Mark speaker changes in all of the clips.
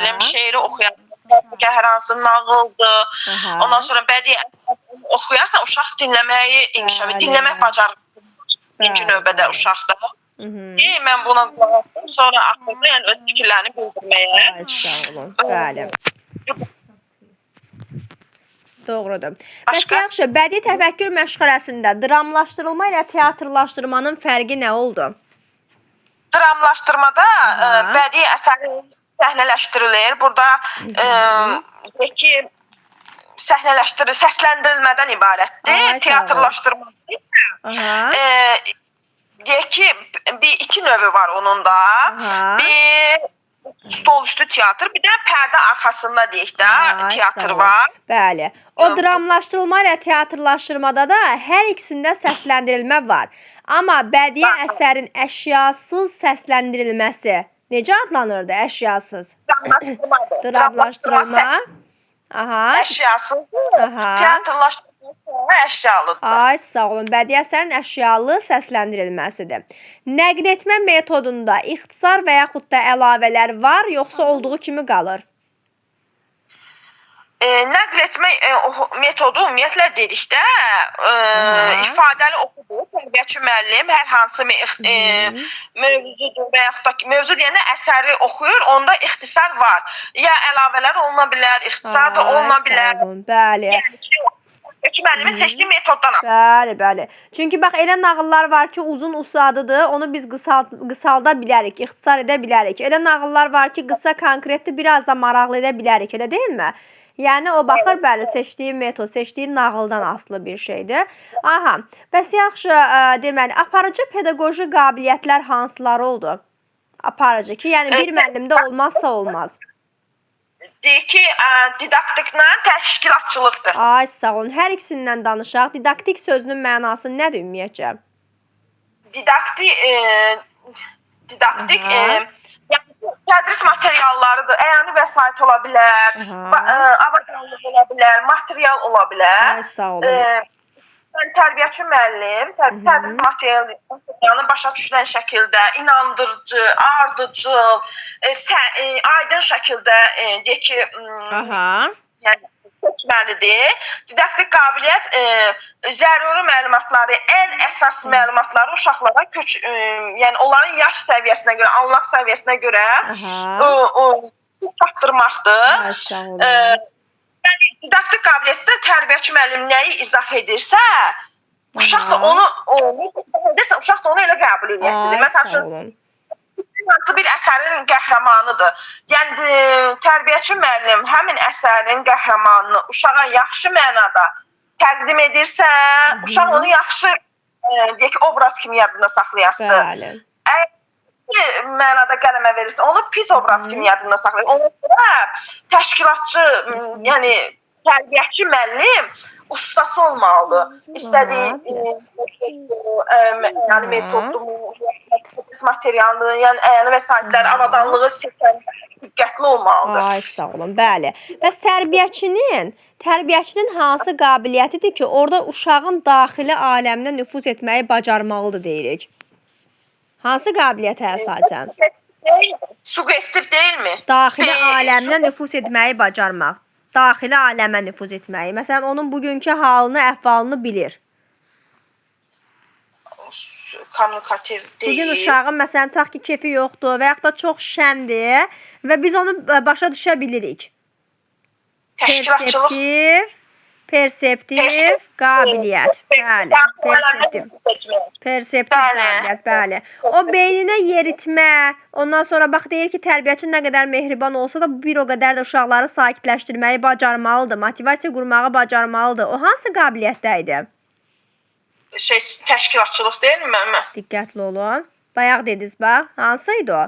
Speaker 1: müəllim şeiri oxuyar, hər hansı nağıldır.
Speaker 2: Aha.
Speaker 1: Ondan sonra bədii əsər oxuyarsan, uşaq dinləməyi inkişaf edir.
Speaker 2: Bəli.
Speaker 1: Dinləmək bacarığı birinci
Speaker 2: Bəli,
Speaker 1: növbədə
Speaker 2: bəli.
Speaker 1: uşaqda.
Speaker 2: Mhm.
Speaker 1: Ki, mən buna qulaq asdım, sonra axırda yəni öz fikirlərini bildirməyə.
Speaker 2: Ay, sağ olun. Bəli. Doğrudur. Bəs
Speaker 1: Başqa?
Speaker 2: yaxşı, bədii təfəkkür məşğələsində dramlaşdırılma ilə teatrlaşdırmanın fərqi nə oldu?
Speaker 1: Dramlaşdırmada
Speaker 2: Aha.
Speaker 1: bədii əsəri səhnələşdirilir. Burada deyək ki, səhnələşdirilir, səsləndirilmədən ibarətdir.
Speaker 2: Ay, sağ ol.
Speaker 1: Teatrlaşdırma isə
Speaker 2: Aha.
Speaker 1: deyək ki, bir iki növü var onun da.
Speaker 2: Aha.
Speaker 1: Bir stolüstü teatr, bir də pərdə arxasında deyək də
Speaker 2: Ay,
Speaker 1: teatr
Speaker 2: sağ ol.
Speaker 1: var.
Speaker 2: Bəli. O dramlaşdırılma ilə teatrlaşdırmada da hər ikisində səsləndirilmə var. Amma bədii əsərin əşyasız səsləndirilməsi necə adlanırdı? Əşyasız.
Speaker 1: Dramlaşdırmadır.
Speaker 2: Dramlaşdırılma. Aha.
Speaker 1: Əşyasızdır.
Speaker 2: Aha.
Speaker 1: Teatrlaşdırma isə əşyalıdır.
Speaker 2: Ay, sağ olun. Bədii əsərin əşyalı səsləndirilməsidir. Nəql etmə metodunda ixtisar və yaxud da əlavələr var, yoxsa olduğu kimi qalır?
Speaker 1: Nəql etmə metodu ümumiyyətlə dedikdə ifadəli oxudur. Tərbiyəçi müəllim hər hansı mövzudur və yaxud da ki, mövzu deyəndə əsəri oxuyur, onda ixtisar var. Ya əlavələr oluna bilər, ixtisar da
Speaker 2: Ay,
Speaker 1: oluna
Speaker 2: sağ
Speaker 1: bilər.
Speaker 2: olun. Bəli.
Speaker 1: Yəni ki, tərbiyəçi müəllimin seçdiyi metoddan asılıdır.
Speaker 2: Bəli, bəli. Çünki bax elə nağıllar var ki, uzun usadıdır. Onu biz qısalda bilərik, ixtisar edə bilərik. Elə nağıllar var ki, qısa, konkretli, biraz da maraqlı edə bilərik, elə deyilmi? Yəni o baxır, bəli, seçdiyi metod, seçdiyi nağıldan asılı bir şeydir. Aha. Bəs yaxşı, deməli, aparıcı pedaqoji qabiliyyətlər hansılar oldu? Aparıcı ki, yəni bir müəllimdə olmazsa olmaz.
Speaker 1: Deyir ki, didaktiklə təşkilatçılıqdır.
Speaker 2: Ay, sağ olun. Hər ikisindən danışaq. Didaktik sözünün mənası nədir ümumiyyətcə?
Speaker 1: Didaktik didaktik
Speaker 2: Aha.
Speaker 1: yəni tədris materiallarıdır. Əyani vəsait ola bilər,
Speaker 2: Aha.
Speaker 1: avadanlıq ola bilər, material ola bilər.
Speaker 2: Ay, sağ olun.
Speaker 1: Yəni tərbiyəçi müəllim tədris materialını başa düşülən şəkildə, inandırıcı, ardıcıl, aydın şəkildə deyək ki,
Speaker 2: Aha.
Speaker 1: yəni seçməlidir. Didaktik qabiliyyət zəruri məlumatları, ən əsas məlumatları uşaqlara yəni onların yaş səviyyəsinə görə, anlaq səviyyəsinə görə
Speaker 2: Aha.
Speaker 1: o çatdırmaqdır.
Speaker 2: Ay, sağ olun.
Speaker 1: Yəni didaktik qabiliyyətdə tərbiyəçi müəllim nəyi izah edirsə, uşaq da
Speaker 2: Aha.
Speaker 1: onu o izah edirsə, uşaq da onu elə qəbul eləyəsidir.
Speaker 2: Ay,
Speaker 1: Məsəl
Speaker 2: sağ
Speaker 1: üçün
Speaker 2: olun.
Speaker 1: hansı bir əsərin qəhrəmanıdır. Yəni tərbiyəçi müəllim həmin əsərin qəhrəmanını uşağa yaxşı mənada təqdim edirsə, uşaq onu yaxşı deyək ki, obraz kimi yadında saxlayasıdır.
Speaker 2: Bəli.
Speaker 1: Əgər ki, mənada qələmə verirsə, onu pis obraz kimi yadında saxlayır. Ona görə təşkilatçı, yəni tərbiyəçi müəllim ustası olmalıdır. İstədiyi yəni metodunu, tədris materialını, yəni əyani vəsaitlər, avadanlığı seçən diqqətli olmalıdır.
Speaker 2: Ay, sağ olun. Bəli. Bəs tərbiyəçinin hansı qabiliyyətidir ki, orada uşağın daxili aləminə nüfuz etməyi bacarmalıdır deyirik? Hansı qabiliyyətə əsasən?
Speaker 1: Sugestiv deyilmi?
Speaker 2: Daxili aləminə nüfuz etməyi bacarmaq. Daxili aləmə nüfuz etməyi. Məsələn, onun bugünkü halını, əhvalını bilir.
Speaker 1: Kommunikativ deyil.
Speaker 2: Bugün uşağın məsələn tutaq ki, kefi yoxdur və yaxud da çox şəndir və biz onu başa düşə bilirik.
Speaker 1: Təşkilatçılıq
Speaker 2: Perseptiv, perseptiv qabiliyyət. Bəli, perseptiv. Perseptiv
Speaker 1: Bəli.
Speaker 2: qabiliyyət, bəli. O beyninə yeritmə, ondan sonra bax deyir ki, tərbiyəçi nə qədər mehriban olsa da bir o qədər də uşaqları sakitləşdirməyi bacarmalıdır, motivasiya qurmağı bacarmalıdır. O hansı qabiliyyətdə idi?
Speaker 1: Şey, təşkilatçılıq deyilmi müəllimə?
Speaker 2: Diqqətli olun. Bayaq dediniz bax, hansı idi o?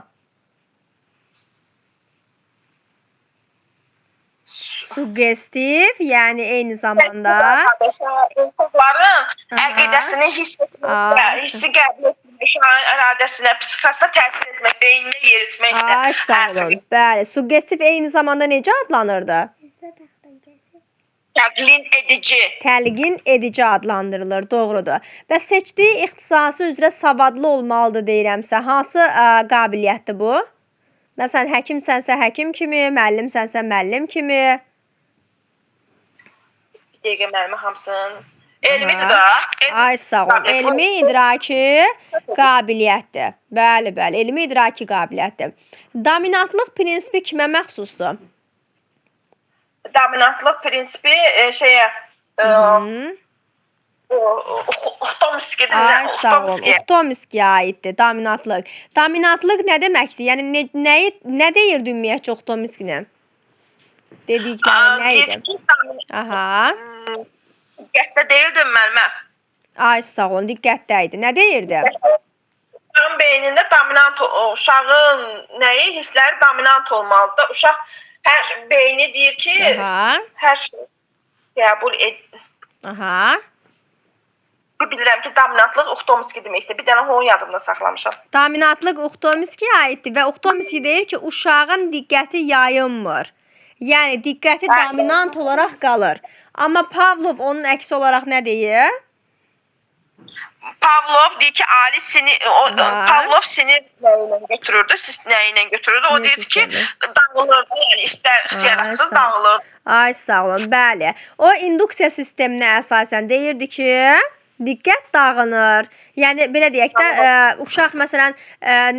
Speaker 2: Sugestiv, yəni eyni zamanda
Speaker 1: Uşaqların əqidəsini hiss etmək, hissi qəbul etmək, uşağın iradəsinə, psixikasına təsir etmək, beyninə yeritmək.
Speaker 2: Ay, sağ olun. Bəli, sugestiv eyni zamanda necə adlanırdı?
Speaker 1: Təqlin edici.
Speaker 2: Təlqin edici adlandırılır, doğrudur. Və seçdiyi ixtisası üzrə savadlı olmalıdır deyirəmsə, hansı qabiliyyətdir bu? Məsələn, həkimsənsə həkim kimi, müəllimsənsə müəllim kimi.
Speaker 1: Bir dəqiqə müəllimə hamısının elmidir da. Elmi.
Speaker 2: Ay sağ ol. Elmi idraki qabiliyyətdir. Bəli, bəli, elmi idraki qabiliyyətdir. Dominantlıq prinsipi kimə məxsusdur?
Speaker 1: Dominantlıq prinsipi şeyə
Speaker 2: Hı.
Speaker 1: Uxtomskidir.
Speaker 2: Ay sağ ol. Uxtomskiyə aiddir dominantlıq. Dominantlıq nə deməkdir? Yəni nəyi nə deyirdi ümumiyyətcə Uxtomskinin? Dedikləri nə idi? Aha.
Speaker 1: Diqqətdə deyildim müəllimə.
Speaker 2: Ay sağ olun, diqqətdə idi. Nə deyirdi?
Speaker 1: Uşağın beynində dominant uşağın nəyi hissləri dominant olmalıdır. Uşaq hər beyni deyir ki,
Speaker 2: Aha.
Speaker 1: hər şey qəbul et.
Speaker 2: Aha.
Speaker 1: Bilirəm ki, dominantlıq Uxtomski deməkdir. Bir dənə onu yadımda saxlamışam.
Speaker 2: Dominantlıq Uxtomskiyə aiddir və Uxtomski deyir ki, uşağın diqqəti yayınmır. Yəni diqqəti
Speaker 1: Bəli.
Speaker 2: dominant olaraq qalır. Amma Pavlov onun əksi olaraq nə deyir?
Speaker 1: Pavlov deyir ki, ali sinir
Speaker 2: Aha.
Speaker 1: Pavlov sinir nə ilə götürürdü, siz nə ilə götürürdü? O
Speaker 2: Sinir
Speaker 1: deyir ki,
Speaker 2: sistemi.
Speaker 1: dağılırdı, yəni istər ixtiyaratsız
Speaker 2: sağ ol.
Speaker 1: dağılır.
Speaker 2: Ay sağ olun. Bəli. O induksiya sisteminə əsasən deyirdi ki, diqqət dağınır. Yəni belə deyək də, uşaq məsələn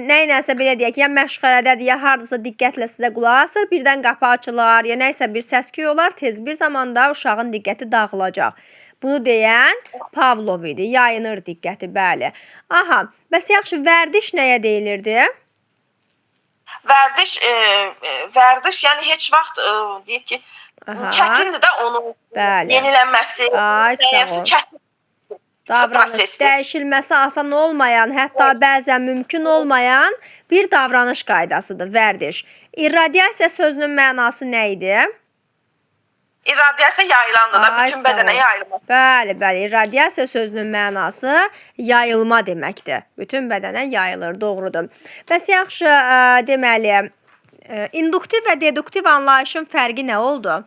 Speaker 2: nə iləsə belə deyək, ya məşğələdədir, ya hardasa diqqətlə sizə qulaq asır, birdən qapı açılar, ya nə isə bir səs-küy olar, tez bir zamanda uşağın diqqəti dağılacaq. Bunu deyən Pavlov idi. Yayınır diqqəti, bəli. Aha, bəs yaxşı, vərdiş nəyə deyilirdi?
Speaker 1: Vərdiş vərdiş yəni heç vaxt deyək ki,
Speaker 2: Aha.
Speaker 1: çətindir də onun
Speaker 2: Bəli.
Speaker 1: yenilənməsi,
Speaker 2: Ay, sağ ol.
Speaker 1: çətin
Speaker 2: Davranış
Speaker 1: prosesdir.
Speaker 2: dəyişilməsi asan olmayan, hətta bəzən mümkün olmayan bir davranış qaydasıdır vərdiş. İrradiasiya sözünün mənası nə idi?
Speaker 1: İrradiasiya yayılandır da,
Speaker 2: Ay,
Speaker 1: bütün
Speaker 2: sağ
Speaker 1: bədənə
Speaker 2: ol.
Speaker 1: yayılır.
Speaker 2: Bəli, bəli, irradiasiya sözünün mənası yayılma deməkdir. Bütün bədənə yayılır, doğrudur. Bəs yaxşı, deməli, induktiv və deduktiv anlayışın fərqi nə oldu?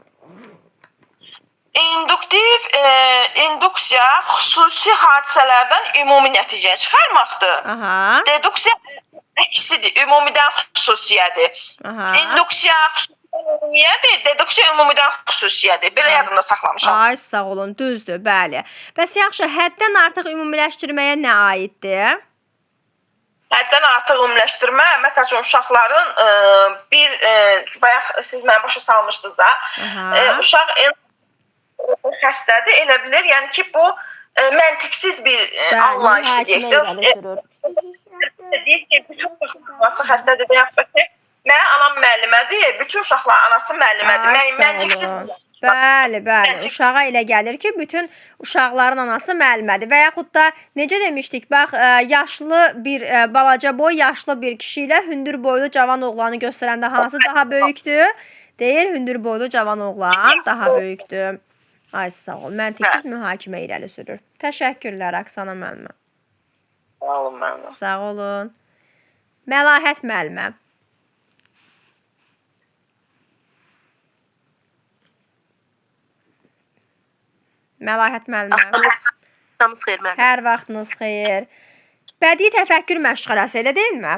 Speaker 1: İnduktiv induksiya xüsusi hadisələrdən ümumi nəticə çıxarmaqdır.
Speaker 2: Aha,
Speaker 1: Deduksiya əksidir, ümumidən xüsusiyyədir.
Speaker 2: aha.
Speaker 1: İnduksiya xüsusidən ümumiyyədir, deduksiya ümumidən xüsusiyyədir. Belə yadımda saxlamışam.
Speaker 2: Ay sağ olun, düzdür, bəli. Bəs yaxşı, həddən artıq ümumiləşdirməyə nə aiddir?
Speaker 1: Həddən artıq ümumiləşdirmə, məsəl üçün uşaqların bir bayaq siz mənə başa salmışdınız da.
Speaker 2: Aha.
Speaker 1: Uşaq en xəstədir, elə bilir, yəni ki, bu məntiqsiz bir
Speaker 2: Bəli,
Speaker 1: anlayışdır
Speaker 2: mühakimə
Speaker 1: deyək də.
Speaker 2: irəli sürür.
Speaker 1: Deyir ki, bütün uşaqların anası xəstədir və yaxud da ki, mənim anam müəllimədir, bütün uşaqların anası müəllimədir.
Speaker 2: Ay,
Speaker 1: Mən
Speaker 2: sağ
Speaker 1: məntiqsiz
Speaker 2: olun. Bəli, bəli.
Speaker 1: Məntiq-
Speaker 2: Uşağa elə gəlir ki, bütün uşaqların anası müəllimədir və yaxud da necə demişdik, bax, yaşlı bir balaca boy yaşlı bir kişi ilə hündür boylu cavan oğlanı göstərəndə hansı daha böyükdür? Deyir, hündür boylu cavan oğlan daha böyükdür. Ay sağ ol. Məntiqsiz mühakimə irəli sürür. Təşəkkürlər Aksana müəllimə.
Speaker 1: Sağ olun müəllimə.
Speaker 2: Sağ olun. Məlahət müəllimə. Məlahət müəllimə.
Speaker 3: Axşamınız xeyir müəllim.
Speaker 2: Hər vaxtınız xeyir. Bədii təfəkkür məşğələsi elə deyilmi?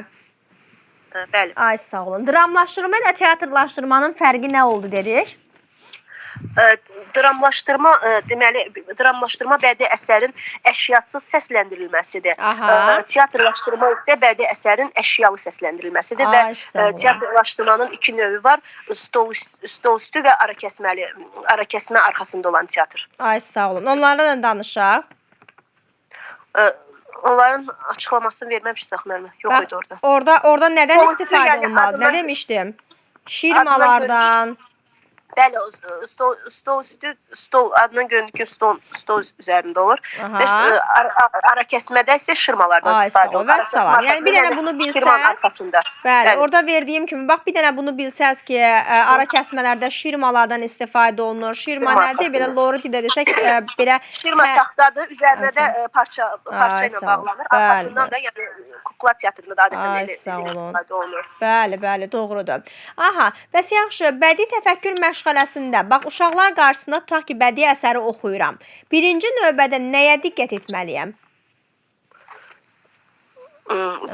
Speaker 3: Bəli.
Speaker 2: Ay sağ olun. Dramlaşdırma ilə teatrlaşdırmanın fərqi nə oldu dedik?
Speaker 3: Dramlaşdırma deməli dramlaşdırma bədii əsərin əşyasız səsləndirilməsidir.
Speaker 2: Aha.
Speaker 3: Teatrlaşdırma isə bədii əsərin əşyalı səsləndirilməsidir
Speaker 2: Ay,
Speaker 3: və
Speaker 2: sağ olun.
Speaker 3: teatrlaşdırmanın iki növü var. Stol stol üstü və ara kəsməli, ara kəsmə arxasında olan teatr.
Speaker 2: Ay sağ olun. Onlardan da danışaq.
Speaker 3: Onların açıqlamasını verməmişdik axı müəllimə. Yox
Speaker 2: Bax,
Speaker 3: idi orada.
Speaker 2: Orada nədən
Speaker 3: Stol üstü,
Speaker 2: istifadə
Speaker 3: yəni
Speaker 2: olunmalı? Nə
Speaker 3: adından-
Speaker 2: demişdim? Şirmalardan.
Speaker 3: Bəli, o stol üstü, stol adından görünür ki, stol üzərində olur.
Speaker 2: Aha.
Speaker 3: Və ara kəsmədə isə şırmalardan
Speaker 2: Ay,
Speaker 3: istifadə
Speaker 2: sağ ol,
Speaker 3: olunur. Ara
Speaker 2: vəssalam.
Speaker 3: kəsmə
Speaker 2: Yəni bir dənə
Speaker 3: arxasında,
Speaker 2: bunu
Speaker 3: yəni şırmanın
Speaker 2: bilsəz-
Speaker 3: arxasında.
Speaker 2: Bəli,
Speaker 3: Bəli.
Speaker 2: orada verdiyim kimi, bax bir dənə bunu bilsəz ki, ara kəsmələrdə şirmalardan istifadə olunur. Şirma
Speaker 3: Şirma
Speaker 2: nədir? Belə
Speaker 3: arxasında.
Speaker 2: loriti də desək, belə
Speaker 3: Şirma
Speaker 2: hə,
Speaker 3: taxtadır, üzərinə
Speaker 2: Ay,
Speaker 3: də parça
Speaker 2: Ay,
Speaker 3: ilə
Speaker 2: sağ ol.
Speaker 3: bağlanır.
Speaker 2: Bəli,
Speaker 3: Arxasından
Speaker 2: bəli.
Speaker 3: da yəni kukla teatrında da adətən
Speaker 2: Ay,
Speaker 3: elə,
Speaker 2: sağ
Speaker 3: elə
Speaker 2: olun.
Speaker 3: istifadə olunur.
Speaker 2: Bəli, bəli, doğrudur. Aha, bəs yaxşı, bədii təfəkkür məşğələsində bax uşaqlar qarşısında tutaq ki, bədii əsəri oxuyuram. Birinci növbədə nəyə diqqət etməliyəm? Aha.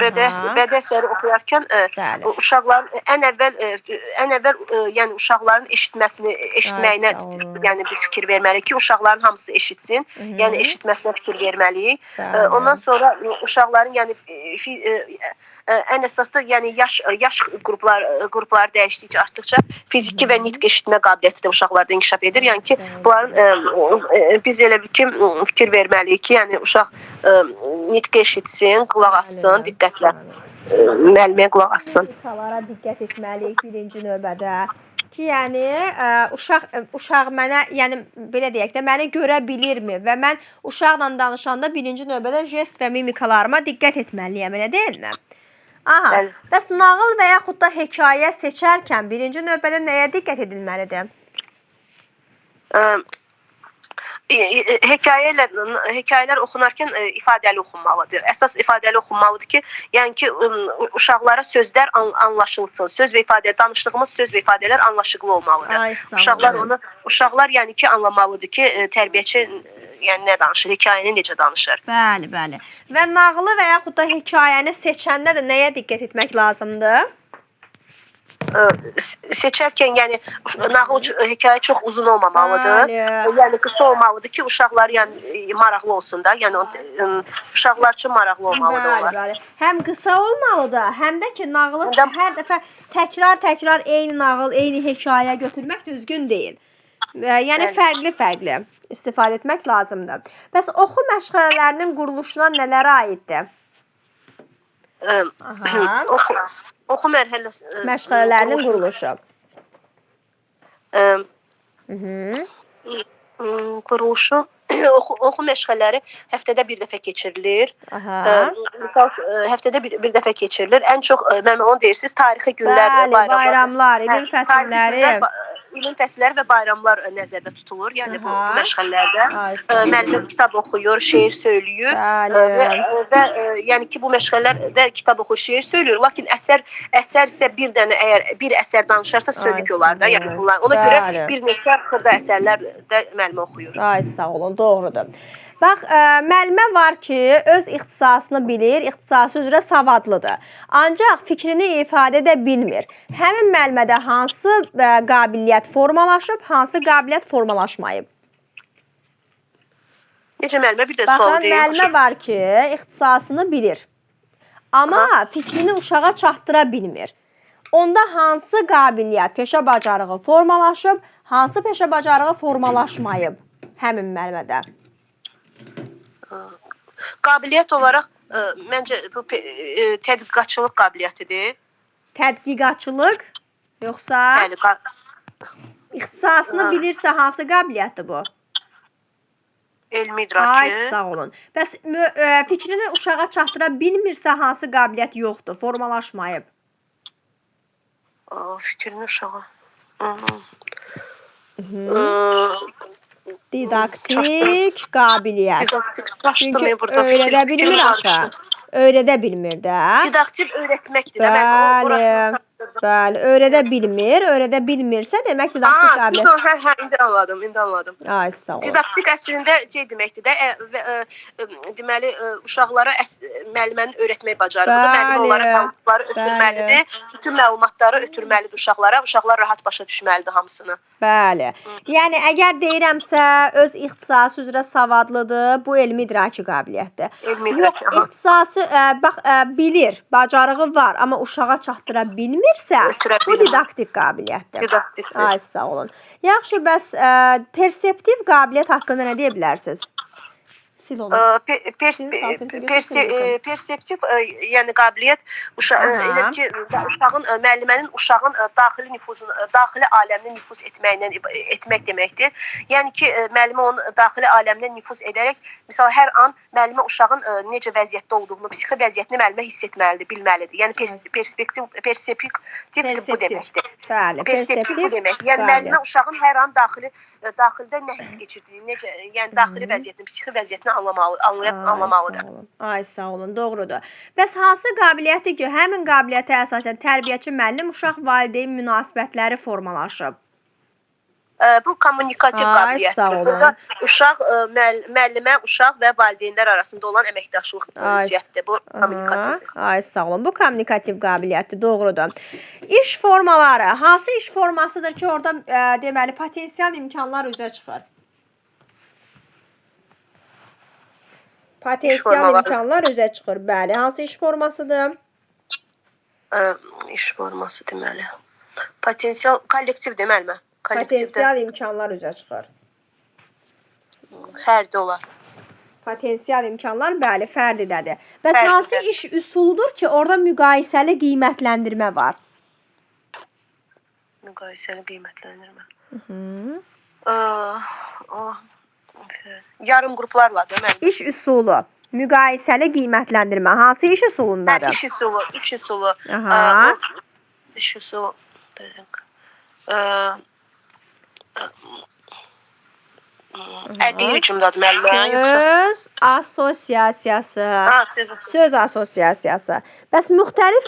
Speaker 3: Bədii əsəri oxuyarkən
Speaker 2: Bəli.
Speaker 3: uşaqların ən əvvəl yəni uşaqların eşitməsini, eşitməyinə
Speaker 2: sağ olun.
Speaker 3: Yəni biz fikir verməliyik ki, uşaqların hamısı eşitsin. Yəni eşitməsinə fikir verməliyik.
Speaker 2: Bəli.
Speaker 3: Ondan sonra uşaqların yəni ən əsas da yəni yaş qrupları dəyişdikcə, artdıqca fiziki və nitq eşitmə qabiliyyəti də uşaqlarda inkişaf edir. Yəni ki, bunların biz elə bil ki, fikir verməliyik ki, yəni uşaq nitq eşitsin, qulaq assın, diqqətlə müəlliməyə qulaq assın.
Speaker 2: Mimikalara diqqət etməliyik birinci növbədə. Ki, yəni uşaq mənə, yəni belə deyək də, məni görə bilirmi və mən uşaqla danışanda birinci növbədə jest və mimikalarıma diqqət etməliyəm, elə deyilmi? Aha.
Speaker 3: Bəli.
Speaker 2: Bəs nağıl və yaxud da hekayə seçərkən birinci növbədə nəyə diqqət edilməlidir?
Speaker 3: Hekayə ilə hekayələr oxunarkən ifadəli oxunmalıdır. Əsas ifadəli oxunmalıdır ki, yəni ki uşaqlara sözlər anlaşılsın. Söz və ifadə, danışdığımız söz və ifadələr anlaşıqlı olmalıdır.
Speaker 2: Ay, sağ
Speaker 3: Uşaqlar
Speaker 2: olun.
Speaker 3: onu uşaqlar yəni ki anlamalıdır ki, tərbiyəçi yəni nə danışır, hekayəni necə danışır.
Speaker 2: Bəli, bəli. Və nağılı və yaxud da hekayəni seçəndə də nəyə diqqət etmək lazımdır?
Speaker 3: Seçərkən yəni nağıl, hekayə çox uzun olmamalıdır.
Speaker 2: Bəli.
Speaker 3: Yəni qısa olmalıdır ki, uşaqlar yəni maraqlı olsun da. Yəni uşaqlar üçün maraqlı olmalıdır
Speaker 2: Bəli,
Speaker 3: onlar.
Speaker 2: bəli. Həm qısa olmalıdır, həm də ki nağılı
Speaker 3: Həm də-
Speaker 2: hər dəfə təkrar-təkrar eyni nağıl, eyni hekayə götürmək düzgün deyil. Yəni
Speaker 3: Bəli.
Speaker 2: fərqli-fərqli istifadə etmək lazımdır. Bəs oxu məşğələlərinin quruluşuna nələrə aiddir? Aha.
Speaker 3: Oxu mərhələsi
Speaker 2: Məşğələlərinin quruluşu.
Speaker 3: Quruluşu oxu məşğələləri həftədə bir dəfə keçirilir.
Speaker 2: Aha.
Speaker 3: Misal üçün, həftədə bir dəfə keçirilir. Ən çox mən onu deyirsiniz, tarixi günlər,
Speaker 2: Bəli,
Speaker 3: bayramlar.
Speaker 2: bayramlar, ilin
Speaker 3: Hə, tarixi
Speaker 2: fəsilləri.
Speaker 3: günlər, ilin fəsilləri və bayramlar nəzərdə tutulur. Yəni bu məşğələlərdə
Speaker 2: Ay, sağ olun.
Speaker 3: müəllim kitab oxuyur, şeir söyləyir.
Speaker 2: Bəli.
Speaker 3: Və yəni ki bu məşğələlərdə kitab oxuyur, şeir söyləyir. Lakin əsər isə bir dənə əgər bir əsər danışarsa sönük
Speaker 2: Ay,
Speaker 3: olar da.
Speaker 2: sağ
Speaker 3: Yəni
Speaker 2: olun.
Speaker 3: bunlar ona görə
Speaker 2: Bəli.
Speaker 3: bir neçə xırda əsərlər də müəllim oxuyur.
Speaker 2: Ay, sağ olun, doğrudur. Bax, müəllimə var ki, öz ixtisasını bilir, ixtisası üzrə savadlıdır. Ancaq fikrini ifadə edə bilmir. Həmin müəllimədə hansı qabiliyyət formalaşıb, hansı qabiliyyət formalaşmayıb?
Speaker 3: Necə müəllimə bir də sual
Speaker 2: Baxın,
Speaker 3: deyim.
Speaker 2: müəllimə var ki, ixtisasını bilir. Amma fikrini uşağa çatdıra bilmir. Onda hansı qabiliyyət, peşə bacarığı formalaşıb, hansı peşə bacarığı formalaşmayıb həmin müəllimədə?
Speaker 3: Qabiliyyət olaraq məncə bu tədqiqatçılıq qabiliyyətidir.
Speaker 2: Tədqiqatçılıq yoxsa
Speaker 3: Bəli,
Speaker 2: ixtisasını
Speaker 3: Ha.
Speaker 2: bilirsə hansı qabiliyyətdir bu?
Speaker 3: Elmi
Speaker 2: Ay,
Speaker 3: idrakı.
Speaker 2: sağ olun. Bəs fikrini uşağa çatdıra bilmirsə hansı qabiliyyət yoxdur, formalaşmayıb?
Speaker 3: Aa, fikrini uşağa.
Speaker 2: Didaktik qabiliyyət.
Speaker 3: Didaktik çaşdım
Speaker 2: Çünki
Speaker 3: burada.
Speaker 2: öyrədə bilmir
Speaker 3: Fikrim
Speaker 2: axı.
Speaker 3: qarışdı.
Speaker 2: Öyrədə bilmir də.
Speaker 3: Didaktik öyrətməkdir də. Mən
Speaker 2: Bəli.
Speaker 3: orasını çatdırdım.
Speaker 2: Bəli, öyrədə bilmir. Öyrədə bilmirsə demək didaktik
Speaker 3: Aa, siz
Speaker 2: qabiliyyət.
Speaker 3: onu, hə, indi anladım, indi anladım.
Speaker 2: Ay, sağ olun.
Speaker 3: Didaktik əslində şey deməkdir də, və, deməli uşaqlara müəllimənin öyrətmək bacarığıdır. Müəllim
Speaker 2: Bəli,
Speaker 3: onlara məlumatları ötürməlidir. Bütün məlumatları ötürməlidir uşaqlara. Uşaqlar rahat başa düşməlidir hamısını.
Speaker 2: Bəli. Yəni əgər deyirəmsə öz ixtisası üzrə savadlıdır, bu elmi idraki qabiliyyətdir.
Speaker 3: Elmi
Speaker 2: Yox,
Speaker 3: idraki, aha.
Speaker 2: ixtisası bax bilir, bacarığı var, amma uşağa çatdıra bilmirsə,
Speaker 3: Ötürə
Speaker 2: bu
Speaker 3: bilmir.
Speaker 2: didaktik qabiliyyətdir.
Speaker 3: Didaktikdir.
Speaker 2: Ay, sağ olun. Yaxşı, bəs perseptiv qabiliyyət haqqında nə deyə bilərsiniz? Sil onu. Sil, saltını götür,
Speaker 3: Perseptiv yəni qabiliyyət elə ki uşağın müəllimənin uşağın daxili nüfuzunu daxili aləminə nüfuz etməklə etmək deməkdir. Yəni ki müəllimə onun daxili aləminə nüfuz edərək misal hər an müəllimə uşağın necə vəziyyətdə olduğunu, psixi vəziyyətini müəllimə hiss etməlidir, bilməlidir. Yəni perspektiv perseptiv bu
Speaker 2: Perseptiv.
Speaker 3: deməkdir.
Speaker 2: Bəli,
Speaker 3: Perseptiv bu deməkdir. Yəni
Speaker 2: bəli.
Speaker 3: müəllimə uşağın hər an daxildə nə hiss keçirdiyini, necə, yəni daxili vəziyyətini, psixi vəziyyətini anlamalı,
Speaker 2: Ay,
Speaker 3: anlamalıdır.
Speaker 2: sağ olun. Ay, sağ olun, doğrudur. Bəs hansı qabiliyyətdir ki, həmin qabiliyyətə əsasən tərbiyəçi müəllim uşaq valideyn münasibətləri formalaşıb?
Speaker 3: Bu kommunikativ
Speaker 2: Ay,
Speaker 3: qabiliyyətdir.
Speaker 2: sağ olun.
Speaker 3: Burada uşaq müəllimə, uşaq və valideynlər arasında olan əməkdaşlıq
Speaker 2: Ay,
Speaker 3: ünsiyyətdir. Bu kommunikativdir.
Speaker 2: Aha, ay sağ olun. Bu kommunikativ qabiliyyətdir, doğrudur. İş formaları, hansı iş formasıdır ki, orada deməli potensial imkanlar üzə çıxır? Potensial
Speaker 3: formaları.
Speaker 2: imkanlar üzə çıxır. Bəli, hansı iş formasıdır?
Speaker 3: İş forması deməli. Potensial kollektiv deməli. Kollektivdə
Speaker 2: Potensial imkanlar üzə çıxır.
Speaker 3: fərdi olar.
Speaker 2: Potensial imkanlar bəli, fərdidədir. Bəs
Speaker 3: Fərdidədir.
Speaker 2: hansı iş üsuludur ki, orada müqayisəli qiymətləndirmə var?
Speaker 3: Müqayisəli qiymətləndirmə. O, yarım qruplarla deməli.
Speaker 2: İş üsulu, müqayisəli qiymətləndirmə hansı iş
Speaker 3: Hə,
Speaker 2: üsulundadır?
Speaker 3: iş üsulu, iş üsulu.
Speaker 2: Aha.
Speaker 3: İş üsulu. Əqli hücumdadır müəllimə, yoxsa?
Speaker 2: Söz assosiasiyası.
Speaker 3: Ha, söz assosiasiyası.
Speaker 2: Söz assosiasiyası. Bəs müxtəlif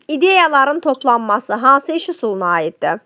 Speaker 2: ideyaların toplanması hansı iş üsuluna aiddir?